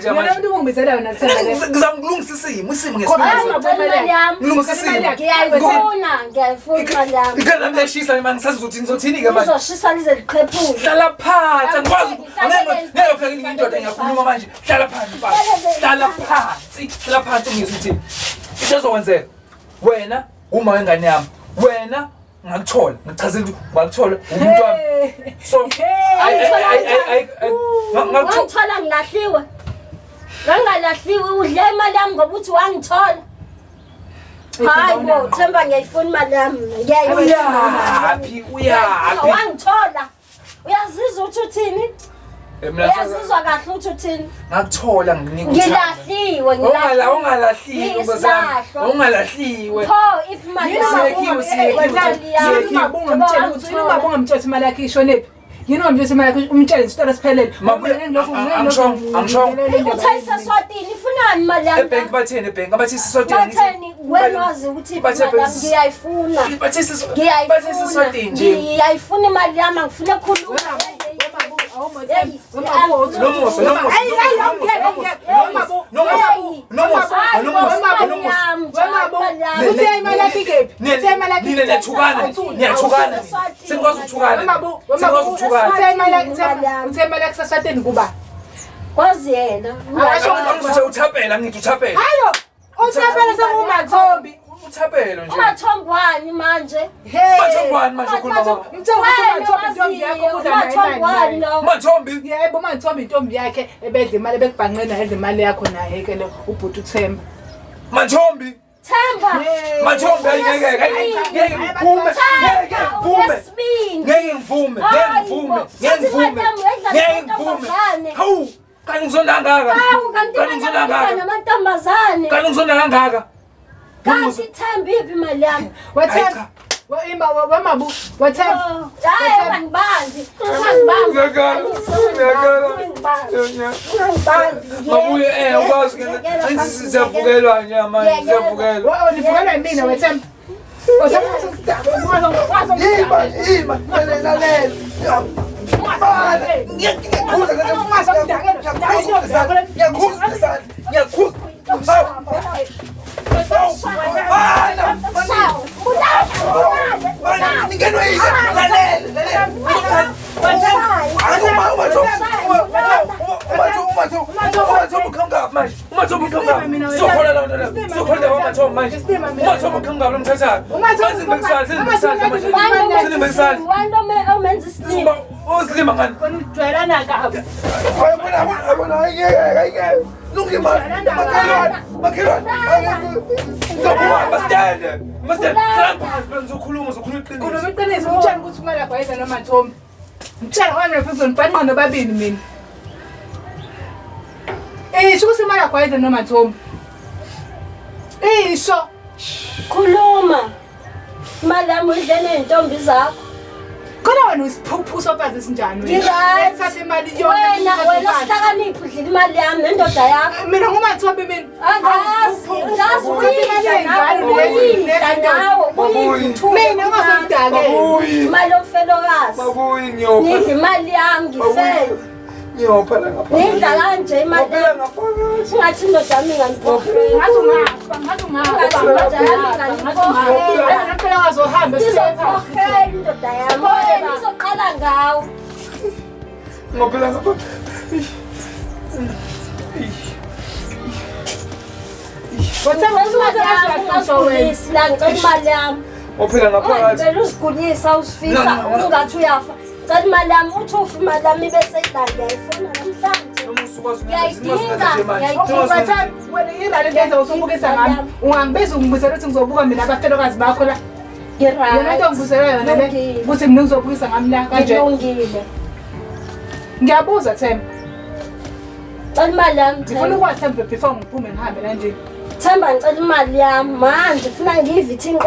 Yona umuntu ongibizela yona Themba le. Ngizama ukulungisa isimo, isimo Hayi, ngesimanje. ngicela imali yami. Ngilungisa isimo. Ngiyayifuna, ngiyayifuna imali yami. Ikhanda lami liyashisa manje ngisazi ukuthi ngizothini ke manje. Izoshisa lize liqhephuke. Hlala phansi, angikwazi angeke ngeke phela ngiyindoda ngiyakhuluma manje. Hlala phansi mfana. Hlala phansi, hlala phansi ngizwe ukuthi into ezokwenzeka. Wena uma wengane yami. Wena ngakuthola ngichazela ukuthi ngakuthola umuntu wami so wangithola ngilahliwe ngangalahliwe udle imali yami ngoba uthi wangithola hayi bo Themba ngiyayifuna imali yami ngiyayifuna uyaphi wangithola Uyazizwa ukuthi uthini? Eh, mina Uyazizwa kahle ukuthi uthini? ngakuthola nginika uthando. Ngilahliwe, Ungala ungalahliwe nkosi yami. Ngiyisilahlwa. Ungalahliwe. Pho if imali Yini Siyekiwe, siyekiwe, Yini uma ungamtshela ukuthi yini uma ungamtshela ukuthi imali yakhe ishonephi? Yini ungamtshela ukuthi imali yakhe umtshele nje isitolo siphelele. Angishongo, angishongo. Uthe iseswatini ifunani imali yami? Ebhenki batheni ebhenki abathi isiswatini. Batheni wena wazi ukuthi Bathe imali yami ngiyayifuna. Bathe isiswatini Ngiyayifuna. nje. Ngiyayifuna imali yami angifune khuluma. Nomusa, nomusa, nomusa, nomusa, nomusa. Uthe imali yakhe ikephi? Uthe imali yakhe Nina niyathukana, niyathukana. Senikwazi ukuthukana. Senikwazi ukuthukana. Uthe imali yakhe uthe imali yakhe seswatini kuba. Kwazi yena. Angithi uthapela, ngithi uthapela. Hayo, uthapela sengumathombi. Uthapelo nje. Umathombi wani manje? Hey. Umathombi wani manje ukhuluma ngoba? Mtshela ukuthi umathombi intombi yakho udla nayo Umathombi wani imali. lo? Mathombi. Yebo, umathombi intombi yakhe ebedla imali ebekubhanqe naye edla imali yakho naye ke lo ubhuti uThemba. Mathombi. Themba. Mathombi ayingeke ngeke ngivume. Ngeke ngivume. Uyesibindi. Ngeke ngivume. Ngeke ngivume. Ngeke ngivume. Ngeke ngivume. Hawu, kanti ngizonda kangaka. Hawu kanti Kanti ngizonda kangaka. namantombazane. Kanti ngizonda kangaka. Kanti Themba iphi imali yami? Wathemba. Hayi cha. Wa ima wemabu. Wathemba. Hayi ungangibambi. Ungangibambi. Ngiyakhala, ngiyakhala. Ungangibambi. Ungangibambi. Mabuye ukwazi ke siyavukelwa nje manje siyavukelwa. Wa nivukelwa yimina wethemba. Ima, ima, lalela. Ngiyakhuza, ngiyakhuza, ngiyakhuza, ngiyakhuza. Bana, bana, ningenwe yini? Lalela, lalela. Wani omenza isilima. Usilima ngani? Wena ujwayelana kabi. Ngizokhuluma uzokhuluma iqiniso. Khuluma iqiniso umtshela ukuthi imali yakho ayidla nomathombi. Mtshela ngoba mina futhi ngizonibhanqa nobabili mina. Isho ukuthi imali yakho ayidla nomathombi. Isho. Khuluma. Imali yami uyidle ney'ntombi zakho. Khona wena usiphuphu sofazi esinjani wena? Ngi-right. Ethatha imali yonke. Wena wena sihlakaniphi udlile imali yami nendoda yakho. Mina ngumathombi mina. Angazi, angazi Uthatha imali uyidla yey'ngane nawe, uyidla nawe, uyidla uthule. Mina ungazongidakela. Imali yomfelokazi. Mabuyi ngiyopha. Nidla imali yami ngifele. Ngiyopha la ngapha. Nidla kanje imali Ngiyopha yami. ngaphakathi. Ngathi indoda yami inganiphoxela. Ngathi ungafa, ngathi ungafa. Ngathi indoda yami inganiphoxela. Wena phela ungazohamba esipha. Izophoxela indoda yami. Wena izoqala ngawe. Ngophela ngapha. Wathemba ukuthi Imali yami ungazohamba wena. ungazigulisi la ngicela imali yami. Ngophela ngaphakathi. Ungavele uzigulisa uzifisa No, no, no. ungathi uyafa. Cela imali yami uthi ufa imali yami ibe seyila ngiyayifuna namhlanje. Noma usukwazi Ngiyayidinga, ngiyayidinga. Wathemba wena irali lenza usubukisa ngami. Ungangibiza ungibizela ukuthi ngizobuka mina abafelokazi bakho la. Yona into ongibizela yona le Ngilungile. ukuthi mina ngizobukisa ngami la kanje. Ngilungile. Ngiyabuza Themba. Cela imali yami Ngifuna Themba. ukwazi Themba before ngiphume ngihambe la nje. Themba ngicela imali yami manje funa ngiyivithe inqo.